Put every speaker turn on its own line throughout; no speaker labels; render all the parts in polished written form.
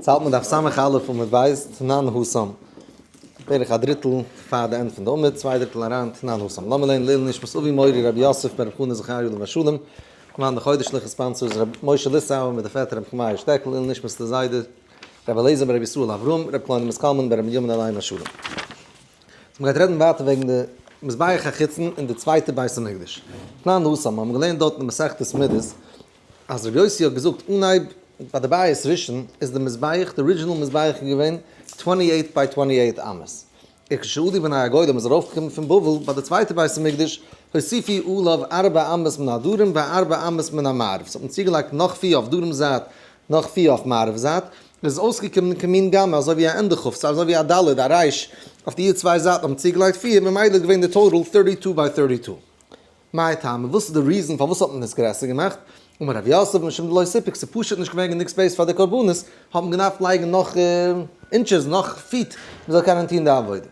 ס'האלט מען דף סמך א' עמוד ב', תנן התם. בערך א דריטל פאר די end פון די עמוד, צוויי דריטל אריין, תנן התם. לאמיר לערנען לעילוי נשמת אבי מורי רבי יוסף בן רבי חנא זכריה עליו השלום, כמובן די חודש'ליכע sponsors רבי משה ליסאווער מיט די פעטער רבי חמאי שטעקל, לעילוי נשמת די זיידע רבי אליעזר בן רבי ישראל אברהם, רבי קלונימוס קלמן בן רבי בנימין עליהם השלום. so מ'גייט רעדן ווייטער וועגן די מזבח החיצון און די צווייטע בית המקדש. תנן התם, האבן געלערנט דארט אין מסכת מידות, אז רבי יוסי האט געזאגט אנהייב ביי די בית ראשון איז די מזבח, די original מזבח איז געווען twenty eight by twenty eight אמות. וכשעלו בני הגולה מ'איז ארויפגעקומען פון בבל ביי די צווייטע בית המקדש, הוסיפו עליו ארבע אמות מן הדרום וארבע אמות מן המערב, ס'האט מען צוגעלייגט נאך פיר אויף דרום זייט נאך פיר אויף מערב זייט, איז אויסגעקומען כמין גמ' אזוי ווי א ענדע כ', ס'איז אזוי ווי א ד' א רייש, אויף די צוויי זייטן האט מען צוגעלייגט פיר, ממילא איז געווען די total thirty two by thirty two. מאי טעמא, וואס איז די reason פארוואס האט מען עס גרעסער געמאכט? אמר רב יוסף משום דלא סיפק, ס'איז פשוט נישט געווען גענוג space פאר די קרבנות, האט מען געדארפט לייגן נאך inches, נאך feet, מ'זאל קענען טון די עבודה.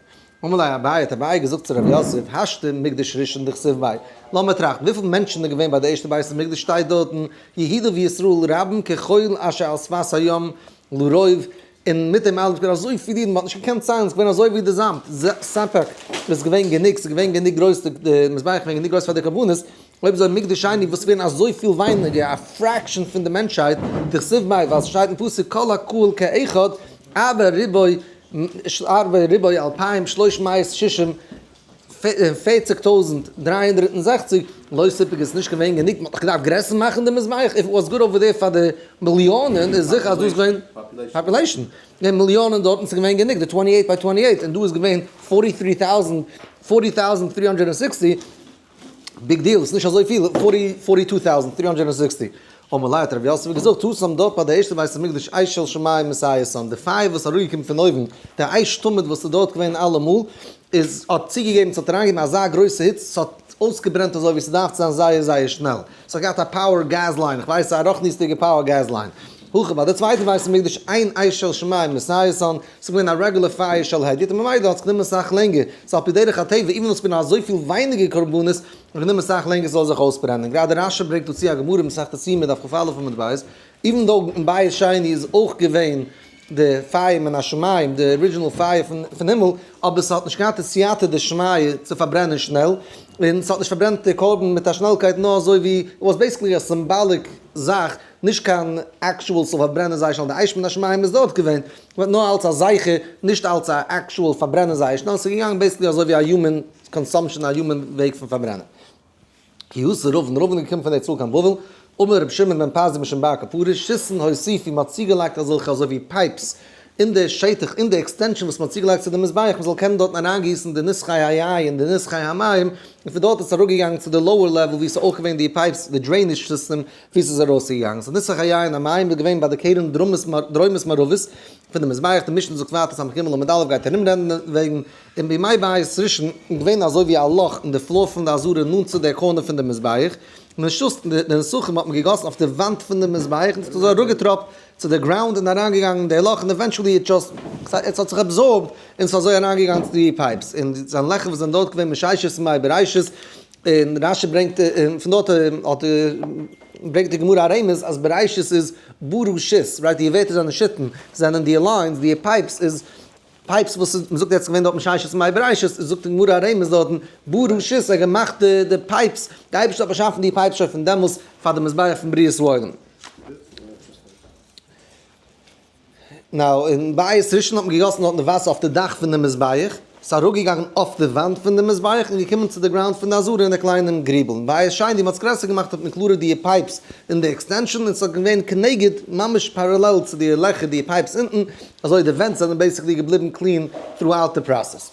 אמר ליה אביי, האט אביי געזאגט צו רב יוסף, השתא מקדש ראשון דכתיב ביה, לאמיר טראכטן, וויפיל מענטשן איז געווען ביי די ערשטע בית המקדש, שטייט דארטן, יהודה וישראל רבים כחול אשר על שפת הים לרוב, און מיט דעם אלעם איז געווען אזוי פיל אידן, מ'האט נישט געקענט ציילן, ס'איז געווען אזוי ווי די זאמד, ספק איז געווען גענוג, ס'איז געווען גענוג גרויס, די מזבח איז געווען גענוג גרויס פאר די קרבנות, אויב אזוי מקדש שני וואס איז געווען אזוי פיל ווייניגער, א fraction פון די מענטשהייט, דכתיב ביה, ווייל ס'שטייט אין פסוק כל הקהל כאחד, ארבע ריבוא ארבע ריבוא אלפיים שלוש מאות שישים 40,360, לא סיפק איז נישט געווען גענוג, מ'האט דאך געדארפט גרעסער מאכן די מזבח, if was good over there פאר די מיליאנען איז זיכער אז דא איז געווען population, געווען מיליאנען דארט און ס'איז געווען גענוג די twenty eight by twenty eight און דא איז געווען forty three thousand, forty thousand three hundred sixty, big deal, ס'איז נישט אזויפיל, forty forty two thousand three hundred sixty. אמר ליה האט רבי יוסף געזאגט, התם דארט ביי די ערשטע בית המקדש אש של שמים מסייעתן, די פייער וואס איז אראפגעקומען פון אויבן, די אש תמיד וואס איז דארט געווען אלעמאל, איז האט צוגעגעבן, ס'האט אריינגעגעבן אזא גרויסע היץ, ס'האט אויסגעברענט אזוי ווי ס'דארף צו זיין זייער זייער שנעל, ס'האט געהאט א power gas line, כ'ווייס א רוחניות'דיגע power gas line. הכא ביי די צווייטע בית המקדש אין אש של שמים מסייעתן, ס'איז געווען א רעגולער פייער של הדיוט און ממילא האט עס גענומען סאך לענגער, ס'איז על פי דרך הטבע even though ס'איז געווען אזויפיל ווייניגער קרבנות האט גענומען סאך לענגער ס'זאל זיך אויסברענען, גראדע רש"י ברענגט דא צו א גמרא מסכת יומא דף כ"א עמוד ב', even though אין בית שני איז אויך געווען די פייער מן השמים, די original פייער פון הימל, אבער ס'האט נישט געהאט די סייעתא דשמיא צו פארברענען שנעל, און ס'האט נישט פארברענט די קרבן מיט א שנעלקייט נאר אזוי ווי, it was basically א symbolic זאך, נישט קיין actual ס'זאל פארברענען זייער שנעל, די אש מן השמים איז דארט געווען, but נאר אלץ א זכר, נישט אלץ א actual פארברענען זייער שנעל, ס'איז געגאנגען basically אזוי ווי א human consumption א human וועג פון פארברענען. כי אתא רבין, רבין איז געקומען פון ארץ ישראל קיין בבל, אמר רבי שמעון בן פזי משום בר קפרא, שיתין הוסיפו, מ'האט צוגעלייגט אזעלכע אזוי ווי pipes אין די שטח, אין די extension וואס מ'האט צוגעלייגט צו די מזבח, מ'זאל קענען דארטן אריינגיסן די נסכי היין, די נסכי המים, און פון דארט איז עס אראפגעגאנגען צו די lower level וואו עס איז אויך געווען די pipes, די drainage system, וואו עס איז ארויסגעגאנגען. so נסך היין המים איז געווען ביי די קרן דרומית מערבית פון די מזבח, די משנה זאגט ווייטער סמך ג' עמוד א' גייט ארום רעדן וועגן און בימי בית ראשון איז געווען אזוי ווי א לאך אין די floor פון די עזרה נאנט צו די corner פון די מזבח, און די נסכים האט מען געגאסן אויף די וואנט פון די מזבח און עס האט אזוי אראפגעטראפט צו די ground און אריינגעגאנגען אין די לאך און eventually it just עס האט זיך absorbed און עס איז אזוי אריינגעגאנגען צו די pipes און זיין לעכער וואס זענען דארט געווען מששת ימי בראשית און רש"י ברענגט פון דארט האט ברענגט די גמרא א רמז אז בראשית איז ברא שית right די ווערטער זענען שיתין זענען די lines די pipes איז pipes וואס איז מ'זאגט יעצט געווען דארט מששת ימי בראשית זאגט די גמרא א רמז דארטן ברא שית ער האט געמאכט די pipes די אייבערשטער האט באשאפן די pipes שוין פון דעמאלס פאר די מזבח פון בריאת העולם. now, אין בית ראשון האט מען געגאסן דארטן די וואסער אויף די דאך פון די מזבח, ס'איז אראפגעגאנגען אויף די וואנט פון די מזבח און געקומען צו די ground פון די עזרה אין די קליינעם גריבל. אין בית שני ווי מ'האט עס גרעסער געמאכט האט מען קלארער די pipes אין די extension און ס'איז געווען כנגד ממש parallel צו די לעכער די pipes אונטן, אזוי די ווענט זענען basically געבליבן clean throughout די process.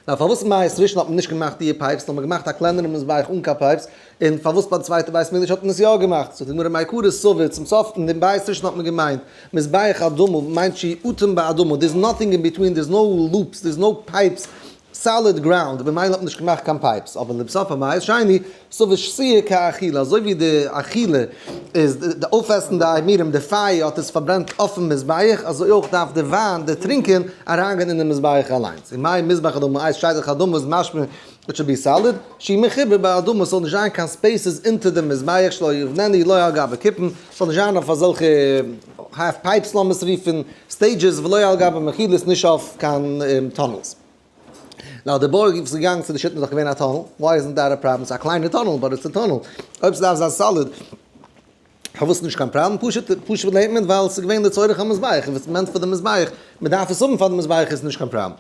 now פארוואס אין בית ראשון האט מען נישט געמאכט די pipes נאר מען געמאכט א קלענערע מזבח אן קיין pipes, און פארוואס ביי די צווייטע בית מקדש האט מען עס יא געמאכט? זאגט די גמרא מעיקרא סבור צום סוף אין דעם בית ראשון האט מען געמיינט מזבח אדמה מיינט שהוא אטום באדמה there is nothing in between there is no loops there is no pipes solid ground במילא האט מען נישט געמאכט קיין pipes אבער לבסוף הבית שני סבור שתיה כאכילה אזוי ווי די אכילה איז די אויפעסן די אימורים די פייער האט עס פארברענט אויפן מזבח אזוי אויך דארף די וויין די טרינקען אריינגיין אינעם מזבח אליינס און מאי מזבח אדמה אש שטח אדמה איז משמע. It should be solid, שיהא מחובר באדמה, ס'זאל נישט זיין קיין spaces אונטער דעם מזבח, שלא יבננו לא על גבי כיפין, ס'זאל נישט זיין אויף אזעלכע half pipes לאמיר עס רופן, stages, ולא על גבי מחילות, נישט אויף קיין tunnels. Now די בארג וואס איז געגאנגען צו די שיטן איז דאך געווען א tunnel, why isn't that a problem? ס'איז א קליינע tunnel but it's a tunnel, אויב ס'דארף זיין solid פארוואס נישט קיין פראבלעם? פשוט פשוט לערנט מען ווייל ס'איז געווען לצורך המזבח, און וואס meant פאר די מזבח, מ'דארף עס האבן פאר די מזבח איז נישט קיין פראבלעם.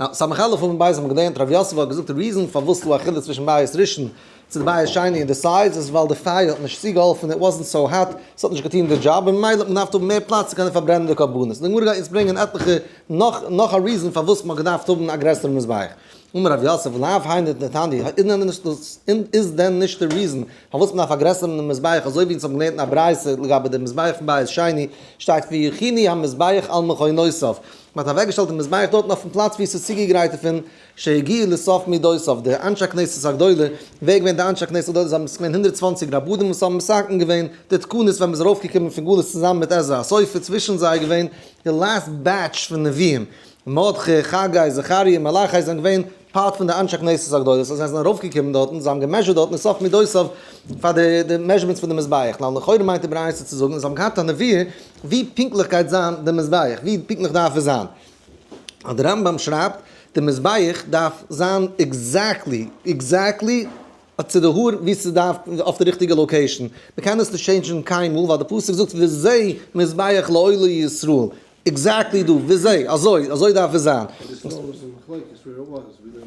Now, סמך אלף און בית האבן געלערנט, רב יוסף האט געזאגט די reason פארוואס ס'דא א חילוק צווישן בית ראשון צו די בית שני אין די size איז ווייל די פייער האט נישט צוגעהאלפן, it wasn't so hot, ס'האט נישט געטון די דזשאב, און ממילא האט מען געדארפט האבן מער פלאץ צו קענען פארברענען די קרבנות. די גמרא גייט אונז ברענגען עטליכע נאך נאך א reason פארוואס מ'האט געדארפט האבן א גרעסערע מזבח. אמר רב יוסף, לאו היינו דתניא, איז דען נישט די reason פארוואס מ'דארף א גרעסערן מזבח אזוי ווי אונז האבן געלערנט אין א ברייתא לגבי די מזבח פון בית שני שטייט ויכינו המזבח על מכונותיו, מען האט אוועקגעשטעלט די מזבח דארטן אויפן פלאץ ווי עס איז צוגעגרייט דערפון שהגיעו לסוף מידותיו, די אנשי הכנסת הגדולה, ווער געווען די אנשי הכנסת הגדולה? זיי האבן עס געווען 120 רבנים וואס האבן מתקן געווען די תקנות ווען מען איז ארויפגעקומען פון גלות צוזאמען מיט עזרא הסופר, צווישן זיי איז געווען די last batch פון נביאים, מרדכי, חגי, זכריה, מלאכי זענען געווען part פון די אנשי הכנסת הגדולה, so זיי זענען ארויפגעקומען דארטן, זיי האבן גע measure ט דארטן לסוף מידותיו פאר די measurements פון די מזבח, now לכאורה מיינט די ברייתא צו זאגן אז זיי האבן געהאט א נבואה ווי פונקטליך גייט זיין די מזבח, ווי פונקטליך דארף עס זיין. אז די רמב ם שרייבט, די מזבח דארף זיין exactly, exactly צו די האר ווי ס'דארף, אויף די ריכטיגע location. מ'קען עס נישט change ן קיינמאל, ווייל די פסוק זאגט וזה מזבח לעולי ישראל. Exactly דא, וזה, אזוי, אזוי דארף עס זיין.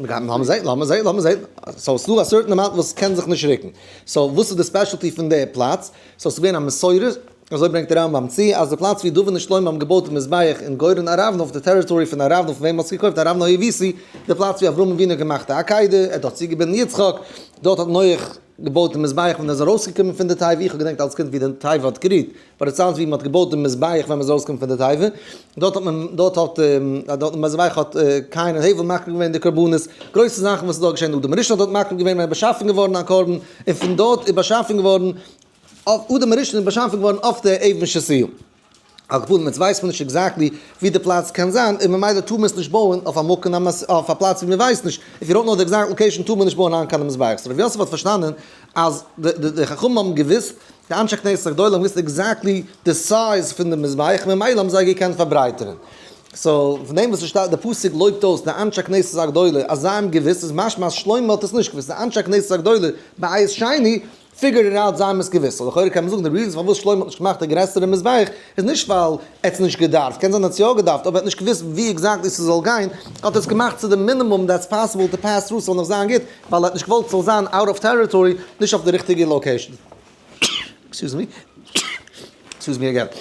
לאמיר זען, לאמיר זען, לאמיר זען. So ס'דא א certain amount וואס קען זיך נישט רוקן. So וואס איז די specialty פון די פלאץ? So ס'איז געווען א מסורה, אזוי ברענגט דער רמב ם צו, אז די פלאץ ווי דוד און שלמה האבן געבויט די מזבח אין גורן ארוונה אויף די territory פון ארוונה פון וועם מ'האט עס געקויפט ארוונה היבוסי, די פלאץ ווי אברהם אבינו האט געמאכט די עקידה, ער האט דארט צוגעבינדן יצחק, דארט האט נח געבויט די מזבח ווען ער איז ארויסגעקומען פון די תיבה, איך האב געדענקט אלס קינד ווי די תיבה האט גערוהט, but it sounds ווי מ'האט געבויט די מזבח ווען מ'איז ארויסגעקומען פון די תיבה, דארט האט מען, דארט האט, דארט אין מזבח האט קין און הבל מקריב געווען די קרבנות, גרויסע זאכן וואס איז דארט געשען, אדם הראשון האט דארט מקריב געווען ווען ער איז באשאפן געווארן א קרבן, און פון דארט איז באשאפן געווארן אדם הראשון איז באשאפן געווארן אויף די אבן שתיה. על כל פנים יעצט ווייסט מען נישט exactly ווי די פלאץ קען זיין און ממילא טאר מען עס נישט בויען אויף א מקום אויף א פלאץ ווי מען ווייסט נישט, if you don't know the exact location טאר מען נישט בויען קיין מזבח. So ר' יוסף האט פארשטאנען אז די חכמים האבן געוואוסט, די אנשי כנסת הגדולה האבן געוואוסט exactly די size פון די מזבח ממילא האבן זיי געקענט פארברייטערן. So פון דעם וואס עס שטייט די פסוק לויבט אויס די אנשי כנסת הגדולה אז זיי האבן געוואוסט איז משמע אז שלמה האט עס נישט געוואוסט, די אנשי כנסת הגדולה בית שני figured it out זיי האבן עס געוואוסט, so לכאורה קען מען זאגן די reason פארוואס שלמה האט נישט געמאכט די גרעסערע מזבח איז נישט ווייל ער האט עס נישט געדארפט, קען זיין ער האט עס יא געדארפט אבער ער האט נישט געוואוסט ווי exactly ס'זאל גיין, האט ער עס געמאכט צו די minimum that's possible to pass through ס'זאל נאך זיין גוט, ווייל ער האט נישט געוואלט ס'זאל זיין out of territory, נישט אויף די ריכטיגע location. Excuse me. Excuse me again.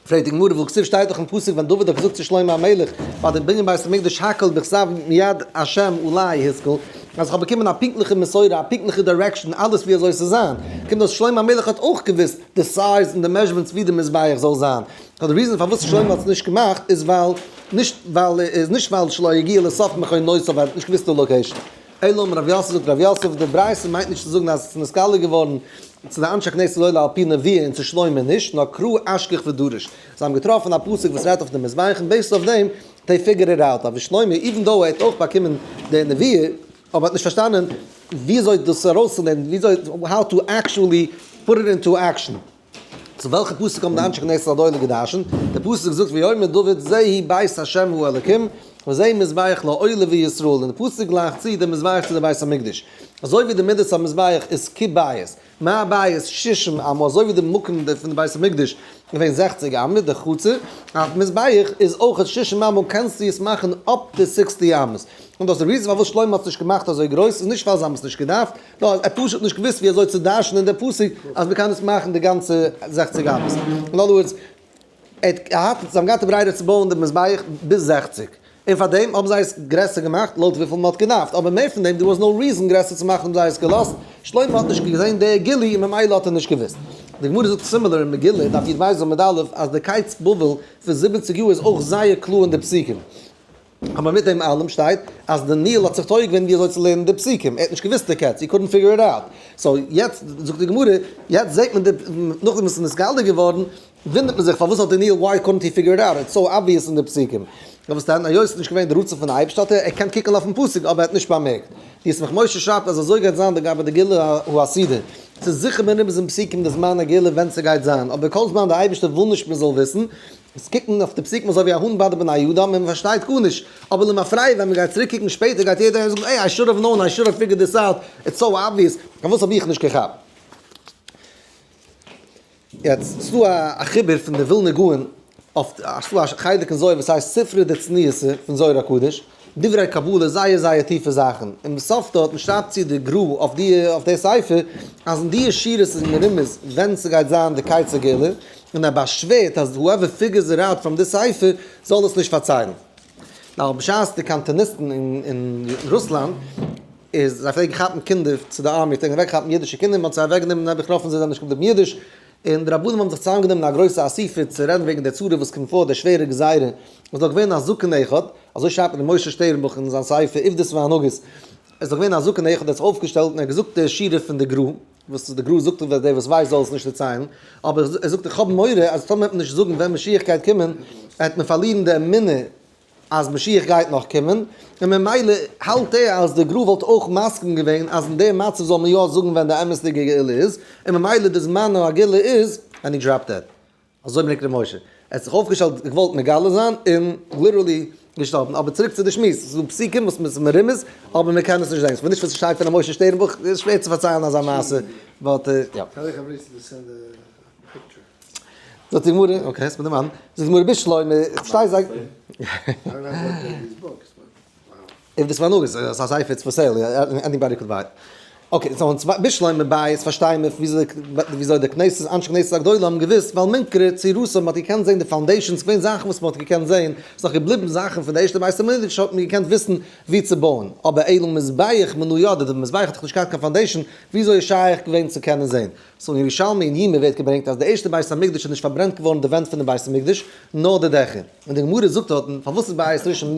פרעגט די גמרא, והכתיב שטייט דאך אין פסוק ווען דוד האט געזאגט צו שלמה המלך ביי די בנין בית המקדש הכל בכתב מיד השם עלי השכיל, אז איך האב באקומען א פונקטליכע מסורה, א פונקטליכע direction, אלעס ווי אזוי ס'זאל זיין, קומט אויס שלמה המלך האט אויך געוואוסט די size און די measurements ווי די מזבח זאל זיין, so די reason פארוואס שלמה האט עס נישט געמאכט איז ווייל נישט ווייל איז נישט ווייל שלא הגיע לסוף מכונותיו ווייל ער האט נישט געוואוסט די location. אלא אמר רב יוסף זאגט רב יוסף די ברייתא מיינט נישט צו זאגן אז עס איז נתגלה געווארן צו די אנשי כנסת הגדולה על פי נבואה און צו שלמה נישט, נאר קרא אשכח ודרש. זיי האבן געטראפן א פסוק וואס רעדט אויף די מזבח און based אויף דעם they figured it out. אבער שלמה even though ער האט אויך באקומען די נבואה אבער האט נישט פארשטאנען וויאזוי דאס ארויסצונעמען וויאזוי how to actually put it into action. צו וועלכע פסוק האבן די אנשי כנסת הגדולה געדרשנט? די פסוק זאגט ויאמר דוד זה הוא בית השם האלקים וזה מזבח לעולה וישראל, און די פסוק גלייכט צו די מזבח צו די בית המקדש, אזוי ווי די מידת המזבח איז כבית, מה בית שישים אמה, אזוי ווי די מקום פון די בית המקדש איז געווען 60 אמה, די חצר, אויף מזבח איז אויך שישים אמה, קענסטו עס מאכן up to 60 אמות. און דאס די reason פארוואס שלמה האט עס נישט געמאכט אזוי גרויס איז נישט ווייל זיי האבן עס נישט געדארפט, נאר ער האט פשוט נישט געוואוסט ווי אזוי צו דרש'נען די פסוק אז מ'קען עס מאכן די גאנצע 60 אמות. In other words, ער האט געהאט, זיי האבן געהאט די ברירה צו בויען די מזבח ביז 60, און פאר דעם האבן זיי עס גרעסער געמאכט לויט וויפיל מ'האט געדארפט, אבער מער פון דעם, there was no reason גרעסער צו מאכן האבן זיי עס געלאזט, שלמה האט נישט געזען די גילוי און ממילא האט ער נישט געוואוסט. די גמרא זאגט similar אין מגילה, דף י"ב עמוד א', אז די קץ בבל פון 70 יאר איז אויך זייער קלאר אין די פסוקים. אבער מיט דעם אלעם שטייט אז דניאל האט זיך טועה געווען ווי אזוי צו לערנען די פסוקים, ער האט נישט געוואוסט די קץ, he couldn't figure it out. So יעצט זאגט די גמרא, יעצט זעט מען די, נאכדעם וואס עס איז נתגלה געווארן, וואונדערט מען זיך פארוואס האט דניאל why couldn't he figure it out, it's so obvious אין די פסוקים. נאר וואס דען, היות ס'איז נישט געווען די רצון פון די אייבערשטער האט ער ער קען קוקן אויפן פסוק אבער ער האט נישט באמערקט. די ישמח משה שרייבט אז אזוי גייט זיין לגבי די גאולה העתידה. ס'איז זיכער מרומז אין פסוקים די זמן הגאולה ווען ס'גייט זיין, אבער כל זמן די אייבערשטער וויל נישט מ'זאל וויסן, איז קוקט מען אויף די פסוקים אזוי ווי א האן ביי די בני אדם און מ'פארשטייט גארנישט. אבער למפרע ווען מ'גייט צוריק קוקן שפעטער גייט יעדער זאגן איי I should have known, I should have figured this out, it's so obvious, פארוואס האב איך נישט געכאפט? יעצט, ס'דא א חיבור פון די ווילנער גאון אויף, ס'דא א חלק אין זוהר וואס הייסט ספרא דצניעותא פון זוהר הקדוש, דברי קבלה, זייער זייער טיפע זאכן, און בסוף דארטן שרייבט צו די גרא אויף די אויף די ספר, אז אין די שורות איז מרומז ווען ס'גייט זיין די קץ הגאולה, און ער באשווערט אז whoever figures it out from די ספר זאל עס נישט פארציילן. נאר בשעת די קאנטאניסטן אין רוסלאנד איז זיי פלעגן כאפן קינדער צו די army פלעגן אוועק כאפן אידישע קינדער מען האט זיי אוועק גענומען נעבעך רוב פון זיי זענען נישט געבליבן אידיש און די רבנים האבן זיך צוזאם גענומען א גרויסע אסיפה צו רעדן וועגן די צרה וואס קומט פאר די שווערע גזירה איז דאך געווען א זקן אחד אזוי שרייבט ר' משה שטערנבוך אין זיין ספר עובדות והנהגות איז דאך געווען א זקן אחד האט זיך אויפגעשטעלט און ער האט געזאגט די שורה פון די גרא וואס די גרא זאגט דער וואס ווייסט זאל עס נישט דערציילן, אבער ער זאגט איך האב מורא אז טאמער וועט מען נישט זאגן ווען משיח גייט קומען, וועט מען פארלירן די אמונה אז משיח גייט נאך קומען, און ממילא האלט ער אז די גרא וואלט אויך מסכים געווען אז אין די מצב זאל מען יא זאגן ווען די אמת'דיגע גאולה איז, און ממילא די זמן הגאולה איז and he dropped dead. אזוי ברענגט ר' משה. ער האט זיך אויפגעשטעלט געוואלט מגלה זיין און literally געשטארבן. אבער צוריק צו די שמועס, ס'איז דא פסוקים וואס מ'איז מרומז אבער מ'קען עס נישט זען. ס'איז נישט וואס ס'שטייט פון ר' משה שטערנבוך, איז שווער צו פארציילן אזא מעשה, but יא. זאגט די גמרא, okay, האסט מיר דערמאנט. זאגט די גמרא בשלמא, איך פארשטיי זיי. אויב דאס וואר נאר איז א ספר it's for sale, anybody could buy. Okay, so אונז בשלמא בית פארשטייען מיר וויאזוי די כנסת, אנשי כנסת הגדולה האבן געוואוסט, ווייל מינקרא צורתו מ'האט געקענט זען די foundations, געווען זאכן וואס מ'האט געקענט זען, ס'איז נאך געבליבן זאכן פון די ערשטע בית המקדש האט מען געקענט וויסן ווי צו בויען, אבער אלא מזבח מנא ידעי, די מזבח האט דאך נישט געהאט קיין foundation, וויאזוי איז שייך געווען צו קענען זען? so אין ירושלמי אין יומא ווערט געברענגט אז די ערשטע בית המקדש איז נישט פארברענט געווארן די ווענט פון די בית המקדש, נאר די דעכער. און די גמרא זאגט דארטן, פארוואס איז בית ראשון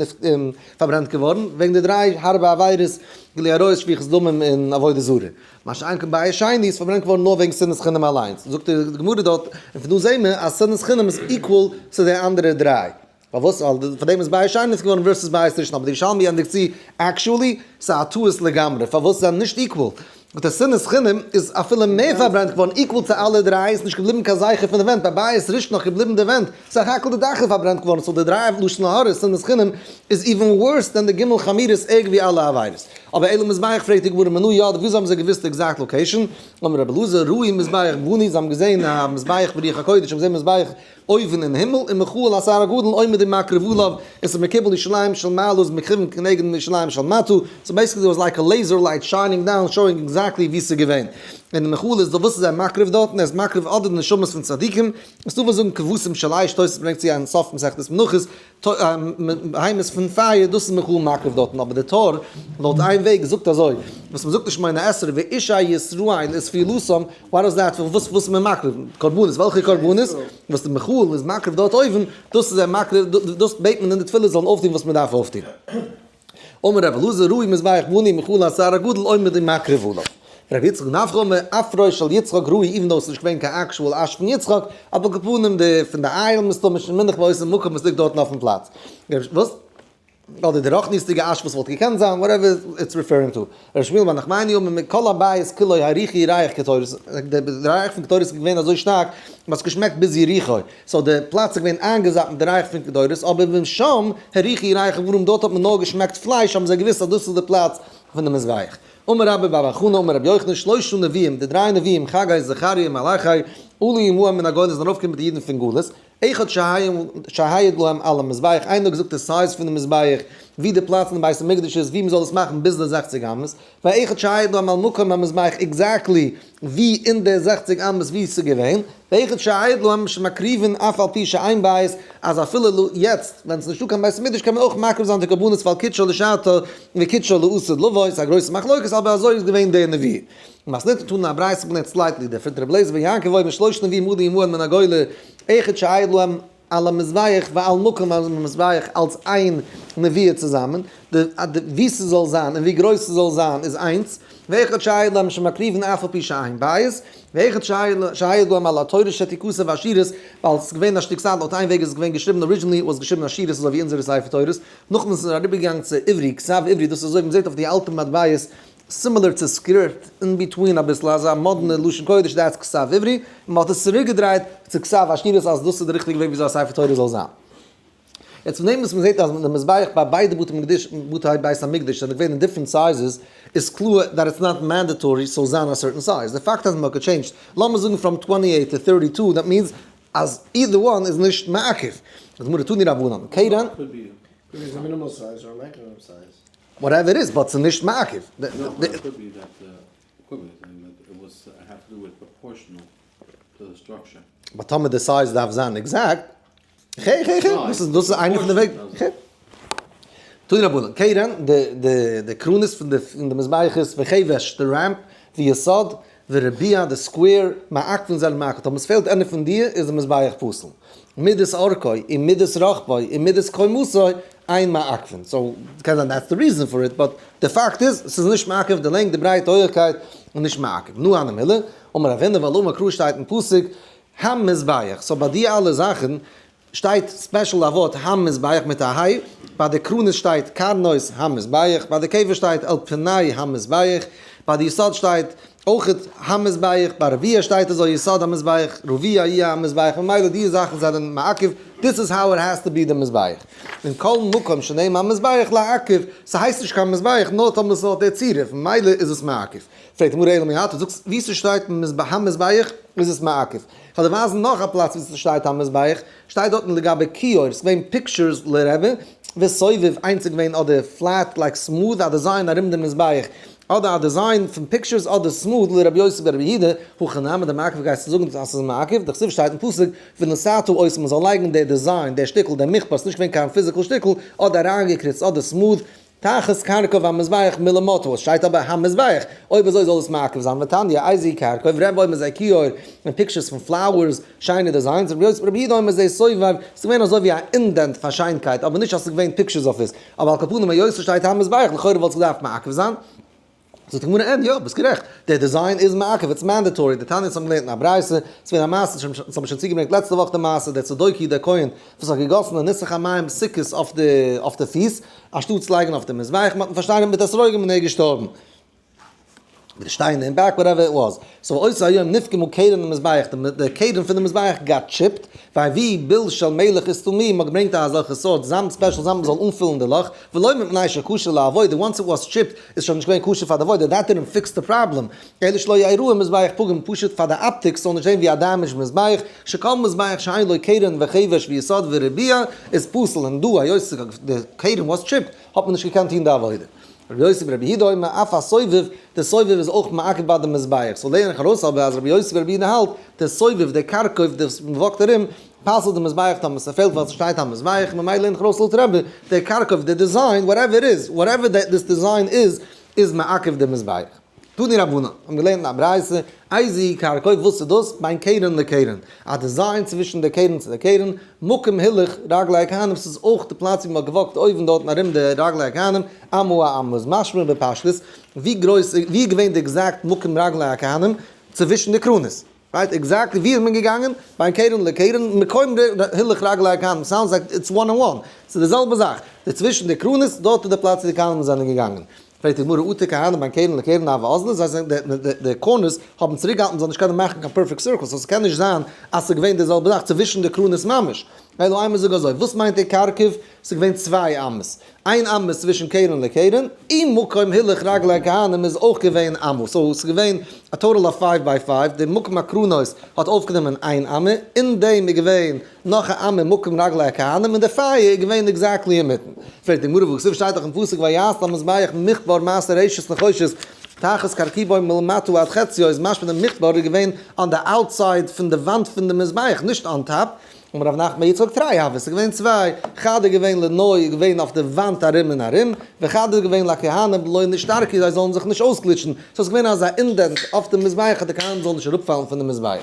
פארברענט געווארן? וועגן די דריי הארבע עבירות, גילוי עריות, שפיכות דמים און עבודה זרה. מה שאין כן בית שני איז פארברענט געווארן נאר וועגן שנאת חינם אליינס. זאגט די גמרא דארט, און פון דא זעהן מיר אז שנאת חינם איז equal צו די אנדערע דריי. פארוואס? ווייל פאר דעם איז בית שני נפטר געווארן versus בית ראשון, אבער די ירושלמי ענדיגט צו, actually, ס'איז א טעות לגמרי, פארוואס זיי זענען נישט equal? זאגט ער שנאת חינם איז אפילו מער פארברענט געווארן equal צו אלע דריי, איז נישט געבליבן קיין זכר פון די ווענט, ביי בית ראשון נאך געבליבן די ווענט, סך הכל די דאך איז פארברענט געווארן, so די דריי לשון הרע שנאת חינם איז even worse than די ג' חמירות ערג ווי אלע עבירות. אבער אלא מזבח פרעגט די גמרא מנא ידעי וויאזוי האבן זיי געוואוסט די exact location? אמר רבי אלעזר ראו מזבח בנוי זיי האבן געזען א מזבח ברוח הקודש, האבן געזען מזבח אויבן אין הימל, און מיכאל השר הגדול עומד ומקריב עליו, עס איז מקובל ירושלים של מעלה איז מכוון כנגד ירושלים של מטה, so basically was like a laser light shining down showing exactly ווי ס'איז געווען. און מיכאל איז דא וואס איז ער מקריב דארטן, ער איז מקריב אדער די נשמות פון צדיקים, עס איז דא וואס זאגן כבשים של אש, תוס' ברענגט צו אין סוף מסכת מנחות, בהמות פון פייער, דאס איז מיכאל מקריב דארטן, אבער די טור לויט איין וועג זאגט אזוי, וואס מ'זאגט אין שמונה עשרה ואישי ישראל ותפילתם, what is that, וואס איז מען מקריב? קרבנות, וועלכע קרבנות? וואס די מיכאל איז מקריב דארט אויבן, דאס איז ער מקריב, דאס בעט מען אין די תפילה זאלן אויפטון וואס מען דארף אויפטון. אמר רבי אלעזר ראו מזבח בנוי מיכאל השר הגדול עומד ומקריב עליו. רבי יצחק נפחא אמר אפרו של יצחק ראו even though ס'איז נישט געווען קיין actual אש פון יצחק, אבער על כל פנים די פון די אייל מסתמא שמונח באותו מקום וואס ליגט דארטן אויפן פלאץ. וואס? אדער די רוחניות'דיגע אש וואס וואלט געקענט זיין, whatever it's referring to. ר' שמואל בר נחמני אמר מכל הבית כולו הריחו ריח קטורת, די ריח פון קטורת איז געווען אזוי שטארק אז ס'האט געשמעקט ביז יריחו, so די פלאץ איז געווען איינגעזאפט מיט די ריח פון קטורת, אבער ומשם הריחו ריח איברים דארט האט מען נאר געשמעקט פלייש האבן זיי געוואוסט אז דאס איז די פלאץ פון די מזבח. אמר רבה בר בר חנה אמר רבי יוחנן שלושה נביאים, די דריי נביאים חגי זכריה מלאכי, עלו עמהם מן הגולה זענען ארויפגעקומען מיט די אידן פון גלות, אחד שהעיד להם על המזבח, איינער האט געזאגט די size פון די מזבח, ווי די פלאץ אין די בית המקדש איז, ווי מ'זאל עס מאכן ביז די 60 אמות, ואחד שהעיד להם על מקום המזבח exactly ווי אין די 60 אמות ווי עס איז געווען, ואחד שהעיד להם שמקריבין אף על פי שאין בית, אז אפילו יעצט ווען עס איז נישטא קיין בית המקדש קען מען אויך מקריב זיין די קרבנות ווייל קדשו לשעתה וקדשו לעתיד לבוא, ס'איז א גרויסע מחלוקת אבער אזוי איז געווען די נבואה. מתניתין תנא א ברייתא געלערנט slightly different, רבי אליעזר בן יעקב אומר שלושת נביאים עלו עמהם מן הגולה אחד שהעיד להם על המזבח ועל מקום המזבח אלס איין נבואה צוזאמען, די ווי ס'זאל זיין און ווי גרויס ס'זאל זיין איז איינס, ואחד שהעיד להם שמקריבין אף על פי שאין בית, ואחד שהעיד להם על התורה שתכתב אשורית, ווייל עס איז געווען א שטיק צייט, לויט איין וועג איז עס געווען געשריבן originally was געשריבן אשורית אזוי ווי אונזערע ספר תורות, נאכדעם איז עס אריבערגעגאנגען צו עברי, כתב עברי, דאס איז אזוי ווי מען זעט אויף די אלטע מטבעות, similar צו script, in between אביסל אזא מאדנע לשון קודש, that's כתב עברי, און מען האט עס צוריקגעדרייט צו כתב אשורית אז דאס איז די ריכטיגע וועג וויאזוי א ספר תורה זאל זיין. יעצט פון דעם וואס מען זעט אז די מזבח ביי ביידע בתי מקדש בתי בית המקדש זענען געווען אין different sizes איז קלאר that it's not mandatory ס'זאל זיין א certain size. די פאקט אז מען האט גע change ט לאמיר זאגן from 28 to 32 that means אז either one איז נישט מעכב. די גמרא תנו רבנן קרן.
Could be.
Could be a minimal size or a maximum size.
Whatever it is, but ס'איז נישט מעכב.
No, but it could be that equipment, I mean, that it was have to do with proportional to the structure.
But טאמער די size דארף זיין exact. גיי, גיי, גיי. דאס איז איינע פון די וועג. גיי. תנו רבנן. קרן, די קרונות פון די מזבחות, וכבש, די ramp, ויסוד, ורביע, די square, מעכבין זענען מעכב. טאמער עס פעלט איינע פון די, איז די מזבח פסול. מידת ארכו, און מידת רחבו, און מידת קומתו, אין מעכבין. So, קען זיין that's the reason for it, but די פאקט איז, עס איז נישט מעכב, די לענג, די ברייט, די הויכקייט, און נישט מעכב. נו, הני מילי, אמר רב הונא, ווייל אמר קרא שטייט אין פסוק, המזבח. So ביי די אלע זאכן שטייט special א ווארט המזבח מיט א היי, ביי די קרונות שטייט קרנות המזבח, ביי די כבש שטייט על פני המזבח, ביי די יסוד שטייט אויך המזבח, ביי רביע שטייט אזוי יסוד המזבח, רביע יהיה המזבח, ממילא די זאכן זענען מעכב, this is how it has to be די מזבח. און כל מקום שנאמר המזבח לעכב, ס'הייסט נישט קיין מזבח, נאר טאמער ס'האט די צירוף, ממילא איז עס מעכב. פרעגט די גמרא אלא מעתה, זאגסט ווי ס'שטייט המזבח איז עס מעכב. כ'וועל דיר ווייזן נאך א פלאץ ווי ס'שטייט המזבח, שטייט דארטן לגבי כיור, ס'איז געווען pictures לרבי, וסובב, איינס איז געווען אדער flat like smooth א design ארום די מזבח, אדער א design פון pictures אדער smooth לרבי יוסי ברבי יהודה, הכי נמי דמעכב גייסטו זאגן אז ס'איז מעכב, דכתיב שטייט אין פסוק ונתתה אותם מ'זאל לייגן די design, די שטיקל, די מכפר, ס'איז נישט געווען קיין physical שטיקל, אדער אריינגעקריצט אדער smooth, תחת כרכוב המזבח מלמטה, עס שטייט אבער המזבח, אויב אזוי זאל עס מעכב זיין, ותניא איזהו כרכוב, רבי אומר זה כיור, און pictures פון flowers, שיינע designs, רבי יוסי ברבי יהודה אומר זה סובב, ס'איז געווען אזוי ווי א indent פאר שיינקייט, אבער נישט אז ס'איז געווען pictures אויף עס, אבער על כל פנים היות ס'שטייט המזבח, לכאורה וואלט עס געדארפט מעכב זיין. זאגט די גמרא אין, יא, ביסט גערעכט, דער design איז מעכב, it's mandatory, דתניא האבן געלערנט אין א ברייתא, ס'איז געווען א מעשה, אונז האבן שוין צוגעברענגט לעצטע וואך די מעשה, דער צדוקי דער כהן וואס האט געגאסן די ניסוך המים סוכות אויף די פיס, אנשטאטס לייגן אויף די מזבח, מ'האט אים פארשטיינערט מיט אתרוגים און ער איז געשטארבן. מיט די שטיינער אין back whatever it was. So אותו היום נפגמה קרן המזבח, די קרן פון די מזבח got chipped, והביאו בול של מלח איסטמוהו, מ'האט געברענגט א אזעלכע סארט זאמד, special זאמד מ'זאל אנפילן די לאך, ולא מפני שכשר לעבודה, once it was chipped איז שוין נישט געווען כשר פאר די עבודה, that didn't fix the problem, אלא שלא יראה מזבח פגום, פשוט פאר די optics זאל נישט זען ווי א damaged מזבח, שכל מזבח שאין לו קרן וכבש ויסוד ורביע איז פסול, און דא היות די קרן was chipped האט מען נישט געקענט טון די עבודה. רבי יוסי ברבי יהודה אומר אף הסובב, די סובב איז אויך מעכב ביי די מזבח, so לערן איך ארויס אבער אז רבי יוסי ברבי יהודה האלט, די סובב, די כרכוב, די וואס מ'וואקט ארום, פסל'ט די מזבח טאמער ס'פעלט ווייל ס'שטייט המזבח, ממילא לערן איך ארויס לויט רבי, די כרכוב, די design, whatever it is, whatever this design איז, איז מעכב די מזבח. תנו רבנן, האבן געלערנט אין א ברייתא, איזהו כרכוב, וואס איז דאס? בין קרן לקרן, א design צווישן די קרן צו די קרן, מקום הילוך רגלי הכהנים, ס'איז אויך די פלאץ ווי מ'האט געוואקט אויבן דארטן ארום די רגלי הכהנים, אמה אמה, איז משמע בפשטות, ווי גרויס, ווי איז געווען די exact מקום רגלי הכהנים? צווישן די קרנות. Right, exactly ווי איז מען געגאנגען? בין קרן לקרן, מקום הילוך רגלי הכהנים, sounds like it's one on one, ס'איז די זעלבע זאך, די צווישן די קרנות, דארט איז די פלאץ ווי די כהנים זענען געגאנגען. פרעגט די גמרא אטו כהנים בין קרן לקרן הוו אזלי, זיי זענען די corners האבן צוריק געהאלטן זאלן נישט קענען מאכן קיין perfect circle, so ס'קען נישט זיין אז ס'איז געווען די זעלבע זאך צווישן די קרנות ממש. אלא אימא זאג אזוי, וואס מיינט די כרכוב? ס'איז געווען צוויי אמות, איין אמה צווישן קרן לקרן, און מקום הילוך רגלי הכהנים איז אויך געווען אמה, so ס'איז געווען א total of five by five, די מקום הקרנות האט אויפגענומען איין אמה, אין דעם איז געווען נאך א אמה מקום רגלי הכהנים, און די פייער איז געווען exactly אינמיטן. פרעגט די גמרא והכתיב שטייט דאך אין פסוק ויעש למזבח מכבר מעשה רשת נחושת תחת כרכובו מלמטה עד חציו, איז משמע די מכבר איז געווען on די outside פון די וואנט פון די מזבח, נישט on top. אמר רב נחמן בר יצחק תרי הוו, ס'איז געווען צוויי, חד איז געווען לנוי איז געווען אויף די וואנט ארום און ארום, וחד איז געווען לכהנים דלא נשתרכו זיי זאלן זיך נישט אויסגליטשן, so ס'איז געווען אזא indent אויף די מזבח אז די כהנים זאלן נישט אראפפאלן פון די מזבח.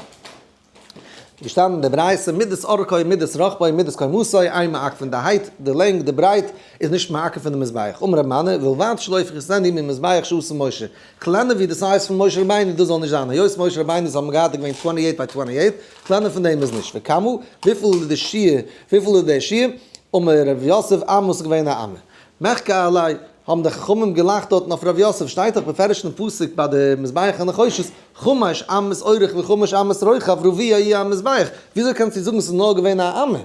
געשטאנען די ברייתא, מידת ארכו מידת רחבו מידת קומתו, אין מעכבין, די height, די לענג, די ברייט, איז נישט מעכב פון די מזבח. אמר רב מני, ובלבד שלא יפחתנו ממזבח שעשה משה. קלענער ווי די size פון משה רבינו, דאס זאל נישט זיין, היות משה רבינו האבן געהאט איז געווען twenty eight by twenty eight, קלענער פון דעם איז נישט. וכמה, וויפיל איז די שיעור, וויפיל איז דער שיעור? אמר רב יוסף, אמה איז געווען א אמה. מחכו עליה, האבן די חכמים געלאכט דארטן אויף רב יוסף, שטייט דאך בפירוש אין פסוק ביי די מזבח הנחושת, חמש אמות אורך וחמש אמות רוחב רבוע יהיה המזבח, וויאזוי קענסטו זאגן ס'איז נאר געווען א אמה?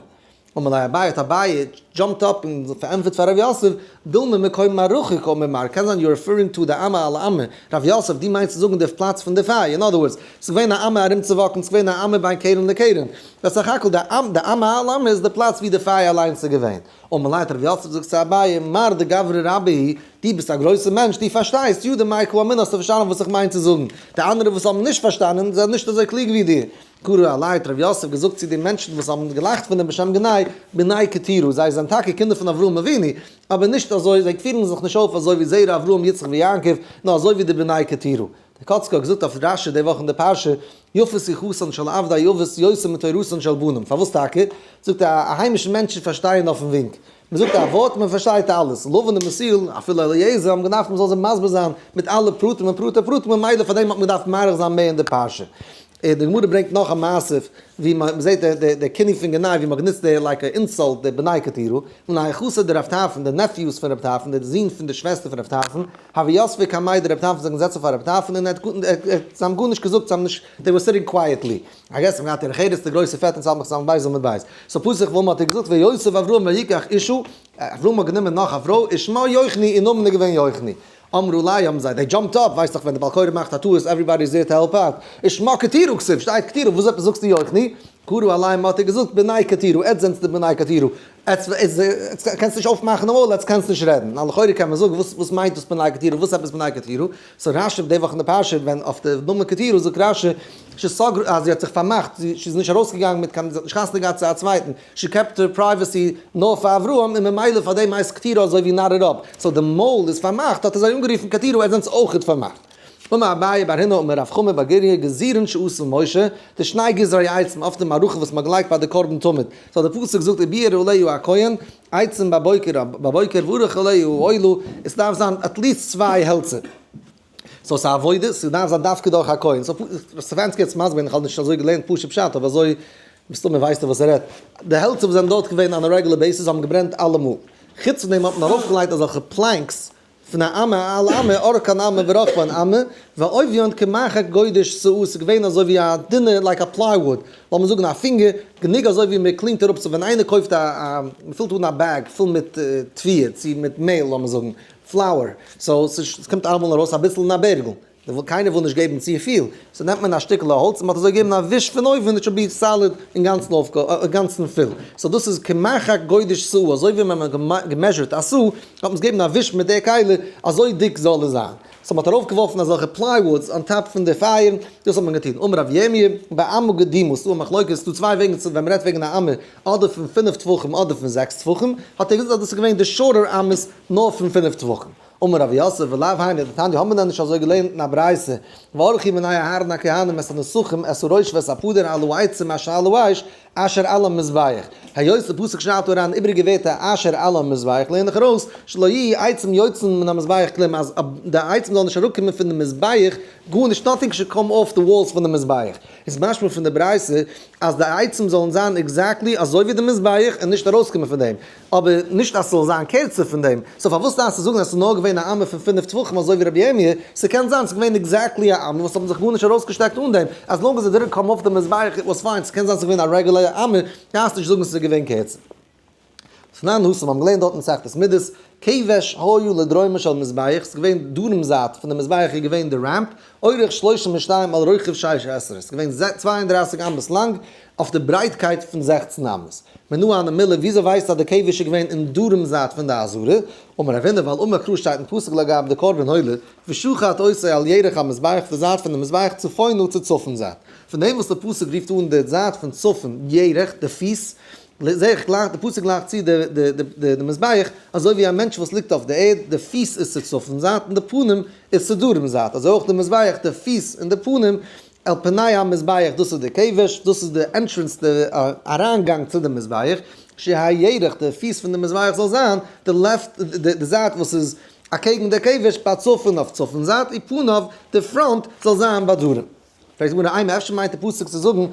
אמר ליה אביי, האט אביי jumped up און פארענטפערט פאר רב יוסף, דילמא מקום מערכה קאמר מר, קען זיין you're referring to די אמה על אמה, רב יוסף דו מיינסט צו זאגן די פלאץ פון די פייער, אין other words, ס'איז געווען א אמה ארום צו walk ן, ס'איז געווען א אמה בין קרן לקרן, בסך הכל די אמה על אמה איז די פלאץ ווי די פייער אליינס איז געווען. אמר ליה, רב יוסף זאגט צו אביי, מר דגברא רבה הוא, דו ביסט א גרויסער מענטש, דו פארשטייסט, ידע מאי קאמינא, האסטו פארשטאנען וואס איך מיין צו זאגן, די אנדערע וואס האבן נישט פארשטאנען, זענען נישט אזוי קלוג ווי דיר. קרא עליה, האט רב יוסף געזאגט צו די מענטשן וואס האבן געלאכט פון דעם בשם גנאי, בני קטורה, זיי זענען טאקע קינדער פון אברהם אבינו, אבער נישט אזוי, זיי פירן זיך נישט אויף אזוי ווי זרע אברהם יצחק ויעקב, נאר אזוי ווי די בני קטורה. דער קאצקער האט געזאגט אויף רשי די וואך אין די פרשה, יפה שיחתן של עבדי אבות יותר מתורתן של בנים, פארוואס טאקע? זאגט ער, א היימישע מענטשן פארשטייען אויפן ווינק, מען זאגט א ווארט מען פארשטייט אלעס, לבן און בתואל, אפילו אליעזר האבן געדארפט מען זאל זיי מסביר זיין מיט אלע פרטים און פרטי פרטים ממילא פאר דעם האט מען געדארפט מאריך זיין מער אין די פרשה. און די גמרא ברענגט נאך א מעשה ווי מען זעט די כינוי פון גנאי ווי מען האט גענוצט די like א insult די בני קטורה, בני אחתיה דרב טרפון די nephews פון רב טרפון די זון פון די שוועסטער פון רב טרפון, הוו יתבי קמיה דרב טרפון זענען געזעצן פאר רב טרפון און ער האט זיי האבן גארנישט געזאגט זיי האבן נישט they were sitting quietly I guess האבן געהאט דרך ארץ די גרויסע פעטער סמך סמך בית עמוד בית so פתח ואמר האט ער געזאגט ויוסף אברהם ויקח אשה אברהם האט גענומען נאך א פרוי ושמה יוכני איר נאמען איז געווען יוכני אמרו ליה האבן זיי they jumped up ווייסט דאך ווען די בעל קורא מאכט א טעות everybody is there to help out ושמה קטורה כתיב שטייט קטורה וואס עפעס זאגסטו יוכני קרא עליהם האט ער געזאגט בני קטורה עטס זענטס די בני קטורה עטס קענסט נישט אויפמאכן די מויל, עטס קענסט נישט רעדן. נה לכאורה קען מען זאגן, וואס וואס מיינט דאס בני קטורה, וואס עפעס בני קטורה? so רשי די וואך אין די פרשה ווען אויף די נאמען קטורה זאגט רשי שסגרה אז זי האט זיך פארמאכט, זי איז נישט ארויסגעגאנגען מיט קיין, זי האט נישט חתונה געהאט צו א צווייטן, she kept her privacy נאר פאר אברהם און ממילא פאר דעם הייסט קטורה אזוי ווי knotted up, so די מויל איז פארמאכט האט ער זיי אנגערופן קטורה, עטס זענטס אויכעט פארמאכט. אמר אביי בר הונא אמר רב חמא בר גוריא גזירין שעשה משה, די שני גזרי עצים אויף די מערכה וואס מ'האט געלייגט ביי די קרבן תמיד, so די פסוק זאגט ובער עליה הכהן עצים בבוקר בבוקר וערך עליה העולה, עס דארף זיין at least צוויי העלצער, so ס'איז א עבודה, ס'דארף זיין דווקא דורך א כהן, so סטעפאנסקי האט עס מסביר געווען, איך האב נישט אזוי געלערנט פשוט פשט אבער אזוי מסתמא ווייסט ער וואס ער רעדט, די העלצער וואס זענען דארט געווען on a regular basis האבן געברענט אלעמאל, חוץ פון דעם האט מען ארויפגעלייגט אזעלכע planks פון א אמה על אמה, ארכן אמה ורחבן אמה, ועוביין כמרחק גודש סאה, ס'איז געווען אזוי ווי א דינע like א plywood, לאמיר זאגן א פינגער, גענוג אזוי ווי מען clean ט אראפ, so ווען איינער קויפט א א, מען פילט אן א bag פול מיט תבואה, צו מיט מעהל לאמיר זאגן, flour, so ס'קומט אלעמאל ארויס אביסל אין א בערגל, קיינער וויל נישט געבן צופיל, so נעמט מען א שטיקל האלץ און מען האט אזוי געגעבן א וויש פון אויבן it should be solid אינגאנצן אינגאנצן פול, so דאס איז כמרחק גודש סאה, אזוי ווי ווען מען האט גע measure ט א סאה האט מען עס געגעבן א וויש מיט די כלי אזוי דיק זאל עס זיין, so מען האט ארויפגעווארפן אזעלכע plywoods on top פון די פייער, דאס האט מען געטון, אמר רב ירמי' באמה קדומה, ס'דא א מחלוקת, ס'דא צוויי וועגן צו ווען מען רעדט וועגן א אמה, אדער פון פינף טפחים אדער פון זעקס טפחים, האט ער געזאגט אז דאס איז געווען די shorter אמות נאר פון פינף טפחים. אמר רב יוסף ולאו היינו דתניא האבן מיר דען נישט אזוי געלערנט אין א ברייתא, וערכו בני אהרן הכהנים את הנסכים את הראש ואת הפדר על העצים אשר על האש אשר על המזבח, היות די פסוק שרייבט אריין איבריגע ווערטער אשר על המזבח לערן איך ארויס שלא יהיו עצים יוצאין מן המזבח כלום אז די עצים זאלן נישט אראפקומען פון די מזבח גארנישט nothing should come off the walls פון די מזבח, איז משמע פון די ברייתא אז די עצים זאלן זיין exactly אזוי ווי די מזבח און נישט ארויסקומען פון דעם. אבער נישט אז ס'זאל זיין קערצער פון דעם, so פארוואס דארפסטו זאגן אז ס'איז נאר געווען א אמה פון פינף טפחים אזוי ווי רבי ירמי', ס'קען זיין ס'איז געווען exactly א אמה וואס האבן זיך גארנישט ארויסגעשטעקט אן דעם, as long as it didn't come off די מזבח it was fine, ס'קען זיין ס'איז געווען א רעגולער אמה, דארפסט נישט זאגן ס'איז געווען קערצער. תנן התם האבן געלערנט דארט אין מסכת מידות, כבש היה לדרומו של מזבח, ס'איז געווען דרום זייט פון די מזבח איז געווען די ramp, אורך שלושים ושתיים על רוחב שש עשרה, ס'איז געווען 32 אמות לאנג, אויף די ברייטקייט פון 16 אמות. מנא הני מילי, וויאזוי ווייסטו אז די כבש איז געווען אין דרום זייט פון די עזרה? אמר רב הונא, ווייל אמר קרא שטייט אין פסוק לגבי די קרבן עולה, ושחט אותו על ירך המזבח אויף די זייט פון די מזבח צפונה צו צפון זייט. פון דעם וואס די פסוק רופט אן די זייט פון צפון ירך, די פיס, זעה איך גלייך, די פסוק גלייכט צו די מזבח אזוי ווי א מענטש וואס ליגט אויף די ערד, די פיס איז צו צפון זייט און די פנים איז צו דרום זייט, אזוי אויך די מזבח, די פיס און די פנים. על פני המזבח, דאס איז די כבש, דאס איז די entrance, די אריינגאנג צו די מזבח, שהירך, די פיס פון די מזבח זאל זיין, די left, די זייט וואס איז אקעגן די כבש, בצפון אויף צפון זייט, ופניו, די front, זאל זיין בדרום. פרעגט די גמרא, אימא אפשר מיינט די פסוק צו זאגן,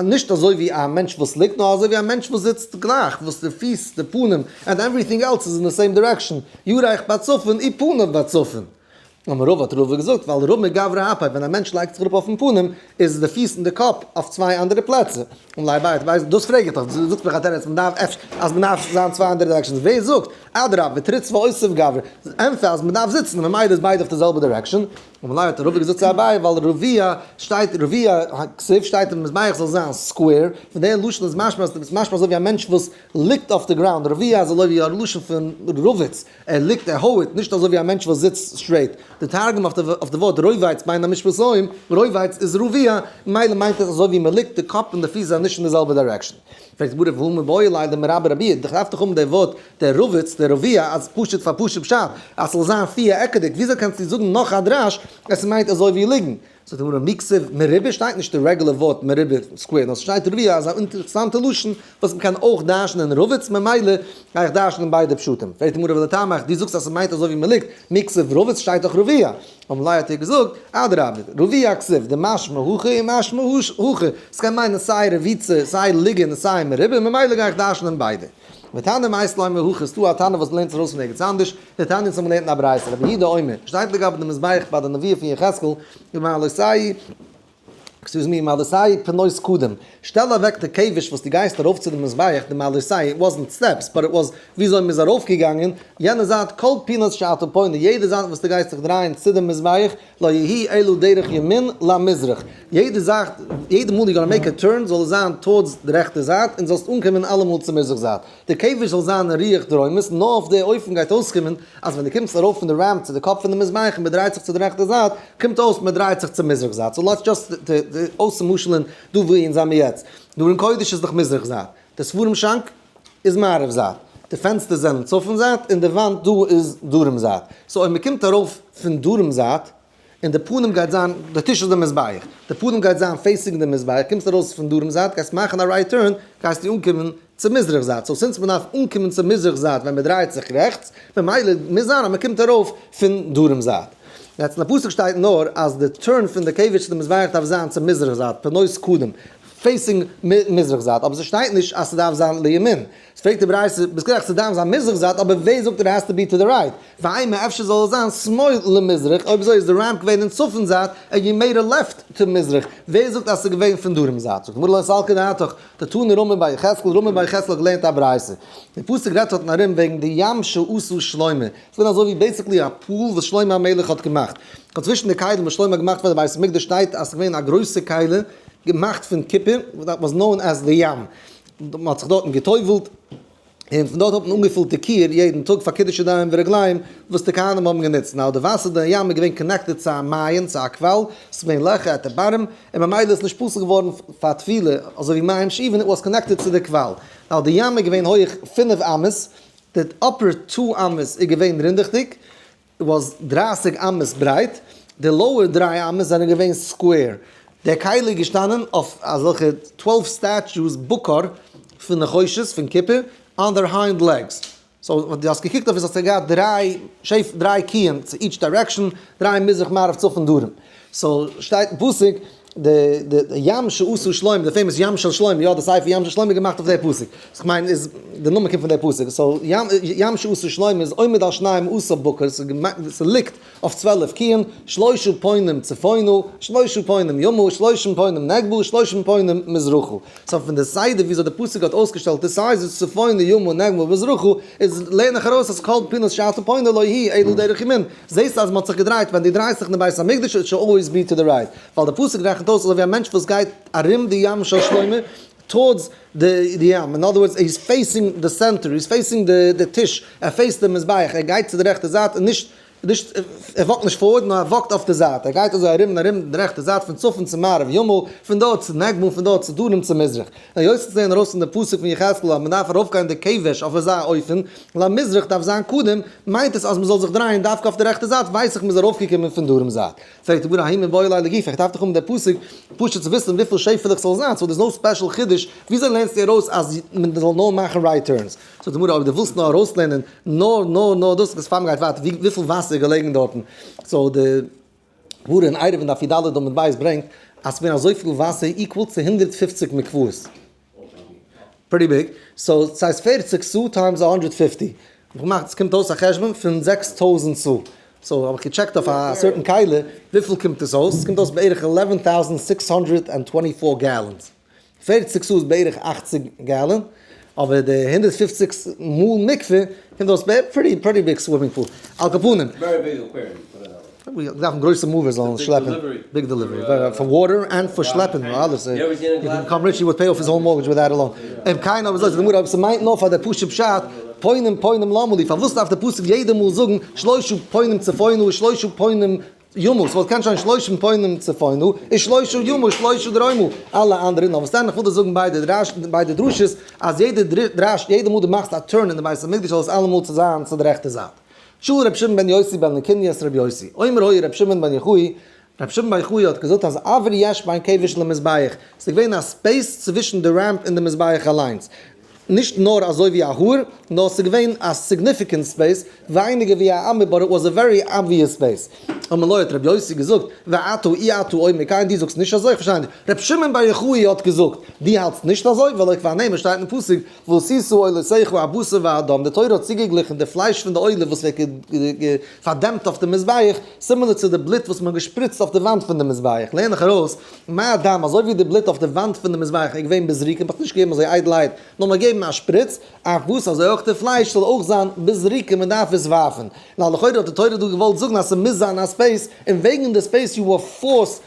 נישט אזוי ווי א מענטש וואס ליגט, נאר אזוי ווי א מענטש וואס זיצט גלייך, וואס די פיס, די פנים, and everything else איז אין די same direction, ירך בצפון ופניו בצפון. אמר רבא האט רבא געזאגט, ווייל רמי גברא אפיה, ווען א מענטש לייגט זיך אראפ אויפן פנים, איז די פיס און די קאפ אויף צוויי אנדערע פלעצער. אמר ליה אביי, ווייסט, דאס פרעג איך דיך, דו זאגסט מיך א תירוץ, מען דארף אפשר, אז מען דארף זיין צוויי אנדערע directions, ווער זאגט, אדרבה, ותריץ ואותיב גברא, ענטפער אז מען דארף זיצן, ממילא איז ביידע אויף די זעלבע direction. אמר ליה האט רבא געזאגט צו אביי, ווייל רבוע שטייט, רבוע כתיב שטייט אין מזבח זאל זיין square, פון די לשון איז משמע אז עס איז משמע אזוי ווי א מענטש וואס ליגט אויף די ground, רבוע איז אזוי ווי א לשון פון רובץ, ער ליגט ער הויערט, נישט אזוי ווי א מענטש וואס זיצט straight. די תרגום אויף די ווארט רובץ בין המשפתים, רובץ איז רבוע, ממילא מיינט עס אזוי ווי מען ליגט, די קאפ און די פיס זענען נישט אין די זעלבע direction. פרעגט די גמרא והא מיבעי ליה למרבע רביע, דאך דארף דאך האבן די ווארט דער רובץ, דער רבוע, אז פשוט פאר פשוט פשט, אז ס'זאל זיין פיר עקעדיג, וויאזוי קענסטו זאגן נאך א דרש, עס מיינט אזוי ווי ליגן? זאגט די גמרא מי כתיב מרובע שטייט נישט די רעגולער ווארט מרובע square, נאר ס'שטייט רבוע אז א אינטערעסאנטע לשון וואס מ'קען אויך דרש'נען רובץ, ממילא גיי איך דרש'נען ביידע פשטים. פרעגט די גמרא ולטעמיך, דו זאגסט אז ס'מיינט אזוי ווי מ'ליגט, מי כתיב רובץ שטייט דאך רבוע. אמר ליה האט ער געזאגט, אדרבה, רבוע כתיב, דמשמע הכי ומשמע הכי, ס'קען מיינען סיי רביצה, סיי ליגן און סיי מרובע, ממילא גיי איך דרש'נען ביידע. ותנא מית ליה מהכא, ס'דא א תנא וואס לערנט זיך ארויס פון ערגעץ אנדערש, דתניא האט מען געלערנט אין א ברייתא, רבי יהודה אומר, שטייט לגבי די מזבח ביי די נבואה פון יחזקאל, ומעלותי', excuse me, מעלותי' פנות קדם, שטעל אוועק די כבש וואס דו גייסט ארויף צו די מזבח, די מעלותי', it wasn't steps, but it was וויאזוי מ'איז ארויפגעגאנגען, יענע זייט כל פינות שאתה פונה, יעדע זייט וואס דו גייסט זיך דרייען צו די מזבח, לא יהי' אלא דרך ימין למזרח, יעדע זאך, יעדע מאל you gonna make a turn זאל עס זיין towards די רעכטע זייט און זאלסט אנקומען אלעמאל צו מזרח זייט, די כבש זאל זיין אין רוח דרומית, נאר אויף די אופן גייט אויסקומען אז ווען דו קומסט ארויף פון די ramp צו די קאפ פון די מזבח און מען דרייט זיך צו די רעכטע זייט, קומט אויס מען דרייט זיך צו מזרח זייט, so let's just אויסצומשל'ען דא וואו אונז זעמיר יעצט, די ארון קודש איז דאך מזרח זייט, די ספרים שאנק איז מערב זייט, די פענסטער זענען צפון זייט און די וואנט דא איז דרום זייט, so אויב מ'קומט ארויף פון דרום זייט און די פנים גייט זיין, די טיש איז די מזבח, די פנים גייט זיין facing די מזבח, קומסט ארויס פון דרום זייט גייסט מאכן א right turn גייסטו אנקומען צו מזרח זייט, so since מ'דארף אנקומען צו מזרח זייט ווען מ'דרייט זיך רעכטס, ממילא מוז זיין אז מ'קומט ארויף פון דרום זייט. יעצט אין די פסוק שטייט נאר אז די turn פון די כבש צו די מזבח דארף זיין צו מזרח זייט, פנות קדם, facing מזרח זייט, אבער ס'שטייט נישט אז ס'דארף זיין לימין. פרעגט די ברייתא, ביסט גערעכט ס'דארף זיין מזרח זייט, אבער ווער זאגט it has to be to the right? ואימא אפשר זאל עס זיין שמאל למזרח, אויב אזוי איז די ramp געווען אין צפון זייט, and you made a left to מזרח, ווער זאגט אז ס'איז געווען פון דרום זייט? זאגט די גמרא לא סלקא דעתך, דתני רמי בר יחזקאל, רמי בר יחזקאל האט געלערנט א ברייתא. די פסוק רעדט דארטן ארום וועגן די ים שעשה שלמה, ס'איז געווען אזוי ווי basically א pool וואס שלמה המלך האט געמאכט. צווישן די כלים וואס שלמה האט געמאכט פאר די בית המקדש שטייט אז ס'איז געווען א גרויסע כלי, געמאכט פון קופער, that was known as the ים, מען האט זיך דארטן גע'טובל'ט, און פון דארט האט מען אנגעפילט די כיור יעדן טאג פאר קידוש ידיים ורגליים וואס די כהנים האבן גענוצט, now די וואסער די ים איז געווען connected צו א מעיין צו א קוואל, ס'איז געווען לעכער at the bottom, און ממילא איז נישט פסול געווארן פאר טבילה, אזוי ווי מים שאובין, it was connected צו די קוואל, now די ים איז געווען הויך 5 אמות, די upper 2 אמות איז געווען רינדעכדיג, was 30 אמות ברייט, די lower 3 אמות זענען געווען square. דער כלי איז געשטאנען אויף אזעלכע 12 statues בקר פון נחושת, פון קופער, on their hind legs. so ווען דו האסט געקוקט אויף עס האסטו געהאט דריי שעף, דריי קיען צו each direction, דריי מזרח מערב צפון דרום. so שטייט אין פסוק די די ים שעשה שלמה, די famous ים של שלמה, יא די ספר ים של שלמה איז געמאכט אויף די פסוק. so כ'מיין איז די נאמען קומט פון די פסוק. so ים ים שעשה שלמה איז עומד על שניים עשר בקר, ס'ליגט אויף 12 קיען, שלושה פונים צפונה, שלושה פונים ימה, שלושה פונים נגבה, שלושה פונים מזרחה. so פון די סדר וויאזוי די פסוק האט אויסגעשטעלט די sizes צפונה ימה נגבה מזרחה, איז לערן איך ארויס אז כל פינות שאתה פונה לא יהי' אלא דרך ימין. זעסט אז מ'האט זיך געדרייט, ווען דו דרייסט זיך אין די בית המקדש it should always be to the right, ווייל די פסוק רעכנט אויס אזוי ווי א מענטש וואס גייט ארום די ים של שלמה towards די ים, in other words he's facing the center, he's facing די טיש, ער face ט די מזבח, ער גייט צו די רעכטע זייט און נישט. נישט, ער walk ט נישט forward, נאר ער walk ט אויף די זייט, ער גייט אזוי ארום און ארום די רעכטע זייט פון צפון צו מערב ימול, פון דארט צו נגב און פון דארט צו דרום צו מזרח. און היות אונז לערנען ארויס פון די פסוק פון יחזקאל אז מען דארף ארויפגיין די כבש אויף אזא אופן, למזרח דארף זיין קודם, מיינט עס אז מען זאל זיך דרייען דווקא אויף די רעכטע זייט, ווייס איך מען איז ארויפגעקומען פון דרום זייט. פרעגט די גמרא ההוא מיבעי ליה לגופיה, איך דארף דאך האבן די פסוק פשוט צו וויסן וויפיל שעפעלעך ס'זאל זיין, so there's no special חידוש, וויאזוי לערנסטו ארויס אז מען זאל נאר מאכן right turns? זאגט די גמרא אויב דו ווילסט נאר ארויסלערנען נאר נאר נאר דאס, וואס פאר מ'גייט ווייטער, וויפיל וואסער איז געלעגן דארטן, so די גמרא אין עירובין דף י"ד עמוד ב' ברענגט אז ס'געווען אזויפיל וואסער equal צו 150 מקוואות. Pretty big. So ס'הייסט 40 סאה times 150. האב איך געמאכט, ס'קומט אויס א חשבון פון 6000 סאה. So האב איך גע check ט אויף א certain כלי, וויפיל קומט עס אויס? ס'קומט אויס בערך 11,624 gallons. 40 סאה איז בערך 80 gallon, אבער די 150 מאל מקווה קומט אויס בערך pretty, pretty big swimming pool. על כל פנים.
Very big aquarium, put it that way.
מיר דארפן גרויסע movers זאלן שלעפן.
Big delivery.
Big delivery. For water and for שלעפן, אלעס.
You ever seen a
You can
glass?
come rich, he would pay off his whole mortgage with that alone. און קיינער אבער זאגט די גמרא, אויב ס'מיינט נאר פאר די פשוט פשט, פונים פונים למה לי, פארוואס דארף די פסוק יעדע מאל זאגן שלושה פונים צפונה ושלושה פונים ימה, ס'וואלט קען שטיין שלושה פונים צפונה ושלושה ימה ושלושה דרומה, אלע אנדערע, נאר וואס דען, איך וויל דיר זאגן ביי די דרש, ביי די דרשות, אז יעדע דרש, יעדע מאל דו מאכסט א turn אין די בית המקדש זאל עס אלעמאל צו זיין צו די רעכטע זייט. שאל רבי שמעון בן יוסי בן לקוניא את רבי יוסי, אומר היה רבי שמעון בן יוחאי, רבי שמעון בן יוחאי האט געזאגט אז אויר יש בין כבש למזבח, ס'איז געווען א space צווישן די ramp און די מזבח אליינס, נישט נאר אזוי ווי א האר, נאר ס'איז געווען א significant space, ווייניגער ווי א אמה, but it was a very obvious space. אמר לו האט רבי יוסי געזאגט, ואתה אי אתה אומר כן, דו זאגסט נישט אזוי, איך פארשטיי נישט, רבי שמעון בר יוחאי האט געזאגט, דו האלטסט נישט אזוי, והלא כבר נאמר שטייט אין פסוק, ועשית עולותיך הבשר והדם, די תורה האט צוגעגליכן די פלייש פון די עולה וואס ווערט פארדעמפט אויף די מזבח, similar צו די בלוט וואס מען האט געשפריצט אויף די וואנט פון די מזבח, לערן איך ארויס, מה הדם, אזוי ווי די בלוט אויף די וואנט פון די מזבח איז געווען בזריקה, מען האט נישט געגעבן אזוי איידלהייט, נאר מען האט געגעבן א שפריץ, אף וואס אזוי אויך די פלייש זאל אויך זיין בזריקה, מען דארף עס ווארפן. נאר לכאורה האט די תורה דא געוואלט זאגן אז ס'מוז זיין א space, און וועגן די space you were forced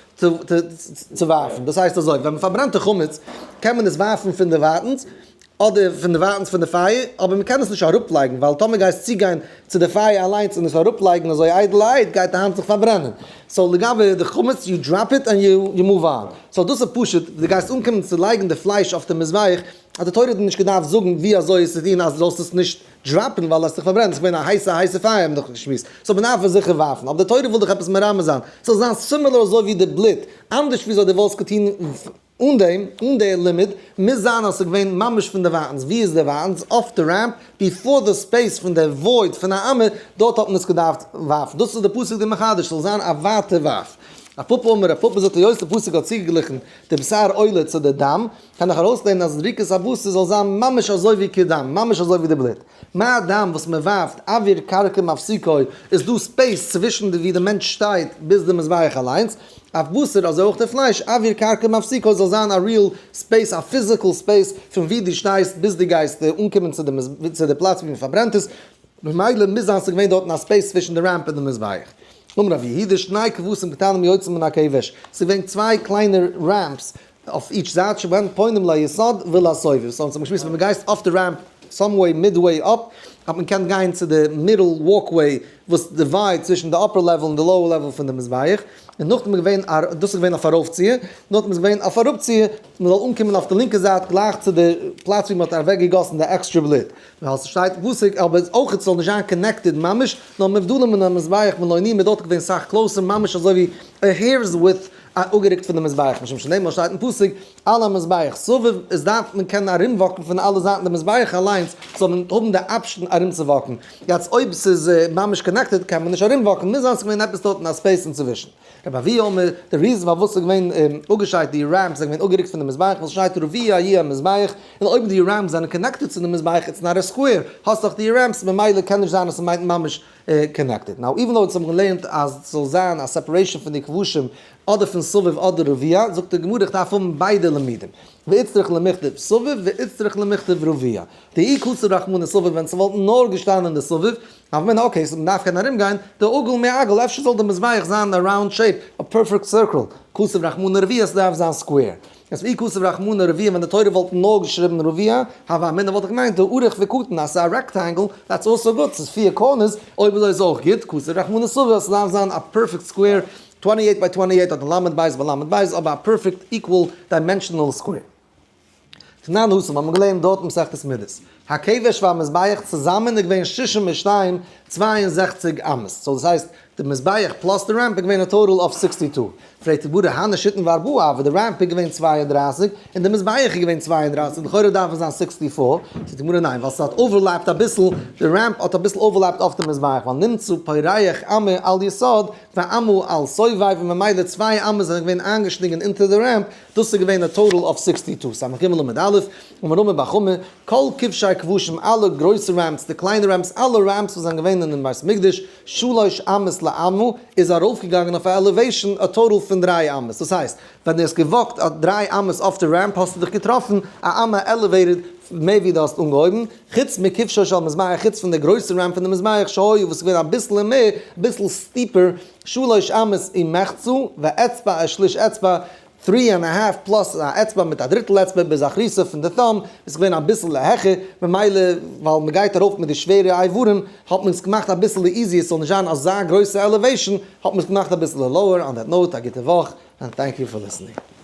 צו ווארפן. דאס הייסט אזוי, ווען מען פארברענט די חמץ, קען מען עס ווארפן פון די ווייטנס, אדער פון די ווייטנס פון די פייער, אבער מען קען עס נישט אראפלייגן, ווייל טאמער גייסט צוגיין צו די פייער אליינס און עס אראפלייגן אזוי איידלהייט, גייט די האנט זיך פארברענען. So לגבי די חמץ, you drop it and you move on. So דאס איז פשוט, דו גייסט אנקומען צו לייגן די פלייש אויף די מזבח, האט די תורה דיר נישט געדארפט זאגן ווי אזוי עס צו טון אז דו זאלסט עס נישט drop ן ווייל עס האט זיך פארברענט, עס איז געווען א הייסע הייסע פייער האבן דאך געשמועסט, so מען דארף עס זיכער ווארפן, אבער די תורה וויל דיך עפעס מרמז זיין, ס'זאל זיין similar אזוי ווי די בלוט, אנדערש ווי אזוי דו וואלסט געטון אן דעם, אן די לימוד, מוז זיין אז ס'איז געווען ממש פון די ווייטנס, ווי איז די ווייטנס? אויף די ramp, before די space פון די void פון א אמה, דארט האט מען עס געדארפט ווארפן, דאס איז די פסוק די מחדש, ס'זאל זיין א ווייטע ווארף. רב פפא אמר, רב פפא זאגט היות די פסוק האט צוגעגליכן די בשר עולה צו די דם, קען איך ארויסלערנען אז זריקת הבשר זאל זיין ממש אזוי ווי כדם, ממש אזוי ווי די בלוט. מה דם וואס מען ווארפט, אויר קרקע מפסיקו, איז דא space צווישן די ווי די מענטש שטייט ביז די מזבח אליינס, אף בשר אזוי אויך די פלייש, אויר קרקע מפסיקו זאל זיין א real space, א physical space פון ווי דו שטייסט ביז דו גייסט אנקומען צו די צו די פלאץ ווי מען פארברענט עס, ממילא מוז זיין ס'איז געווען דארטן א space צווישן די ramp און די מזבח. אמר רב יהודה שני כבשים קטנים יוצאים מן הכבש, ס'איז געווען צוויי קליינע ramps אויף each זייט שבהן פונים ליסוד ולסובב, so אונז האבן געשמועסט ווען מ'גייסט אויף די ramp some way midway up האט מען געקענט גיין צו די middle walkway וואס divide צווישן די upper level און די lower level פון די מזבח, און נאכדעם איז געווען א, דאס איז געווען אויף ארויפציה, נאכדעם איז געווען אויף אראפציה, מען זאל אנקומען אויף די לינקע זייט גלייך צו די פלאץ ווי מען האט אוועקגעגאסן די עקסטרע בלוט, ווייל ס'שטייט פסוק אבער אויך ס'זאל נישט זיין connected ממש, נאר מובדלים מן המזבח במלוא מיניה, דארט איז געווען סאך closer ממש אזוי ווי א hair's width אפגערוקט פון די מזבח, משום שנאמר שטייט אין פסוק, על המזבח סביב, עס דארף מען קענען ארום walk ן פון אלע זייטן די מזבח אליינס, זאל מען האבן די option ארום צו walk ן, יעצט אויב ס'איז ממש connected קען מען נישט ארום walk ן, מוז זיין ס'איז געווען עפעס דארט אין א space אינצווישן. רבי אבהו אומר, די reason פארוואס ס'איז געווען אפגעשיידט די ramps זענען געווען אפגערוקט פון די מזבח, ווייל ס'שטייט רבוע יהיה המזבח, און אויב די ramps זענען connected צו די מזבח it's not a square, האסט דאך די ramps ממילא קען נישט זיין אז ס'מיינט ממש connected. Now even though אונז האבן געלערנט אז ס'זאל זיין א separation פון די כבשים אדער פון סביב אדער רבוע, זאגט די גמרא איך דארף האבן ביידע לימודים, ואיצטריך למיכתב סביב ואיצטריך למיכתב רבוע. דאי כתב רחמנא סביב ווען ס'וואלט נאר געשטאנען די סביב, הוה אמינא okay so מ'דארף קענען ארומגיין, דעגול מיעגל אפשר זאל די מזבח זיין א round shape, א perfect circle, כתב רחמנא רבוע ס'דארף זיין square. אז ואי כתב רחמנא רבוע ווען די תורה וואלט נאר געשריבן רבוע, הוה אמינא וואלט איך געמיינט דאריך וקטין אז ס'איז א rectangle, that's also good, ס'איז פיר corners, אויב אזוי איז אויך גוט, כתב רחמנא סבא אז ס'דארף זיין א perfect square, 28 by 28 אדער ל' בית ביי ל' בית, אבער א perfect equal dimensional square. תנן התם האט מען געלערנט דארט מסכת מידות. הכבש והמזבח צוזאמען איז געווען שישים ושתיים, 62 אמות. so דאס הייסט די מזבח plus די ramp איז געווען א total of 62. פרעגט די גמרא הני שיתין וארבעה אבער די ramp איז געווען 32 און די מזבח איז געווען 32 לכאורה דארף עס זיין 64. זאגט די גמרא ניין ווייל ס'האט overlapped אביסל, די ramp האט אביסל overlapped אויף די מזבח ווייל נמצא פורח אמה על יסוד ואמה על סובב און ממילא צוויי אמות זענען געווען איינגעשלינגען אונטער די ramp, דאס איז געווען א total of 62. סמך ג' עמוד א', אמר רמי בר חמא, כל כבשי כבשים, אלע גרויסע ramps, די קליינע ramps, אלע ramps וואס זענען געווען אינעם בית מקדש, שלש אמות לאמה, איז ארויפגעגאנגען אויף א elevation א total פון דריי אמות. דאס הייסט, ווען דו האסט גע walkט א דריי אמות אויף די ramp האסטו דיך געטראפן א אמה elevated מער ווי דו האסט אנגעהויבן, חוץ מכבשו של מזבח, חוץ פון די גרויסע ramp פון די מזבח שהיה וואס איז געווען אביסל מער, אביסל steeper, שלש אמות ומחצה, ואצבע ושליש אצבע, three and a half plus א אצבע מיט א דריטל אצבע ביז א חריסה פון די thumb, איז געווען אביסל העכער, ממילא ווייל מען גייט ארויף מיט די שווערע איברים האט מען עס געמאכט אביסל easier ס'זאל נישט זיין אזא גרויסע elevation, האט מען עס געמאכט אביסל lower, on that note א גוטע וואך, and thank you for listening.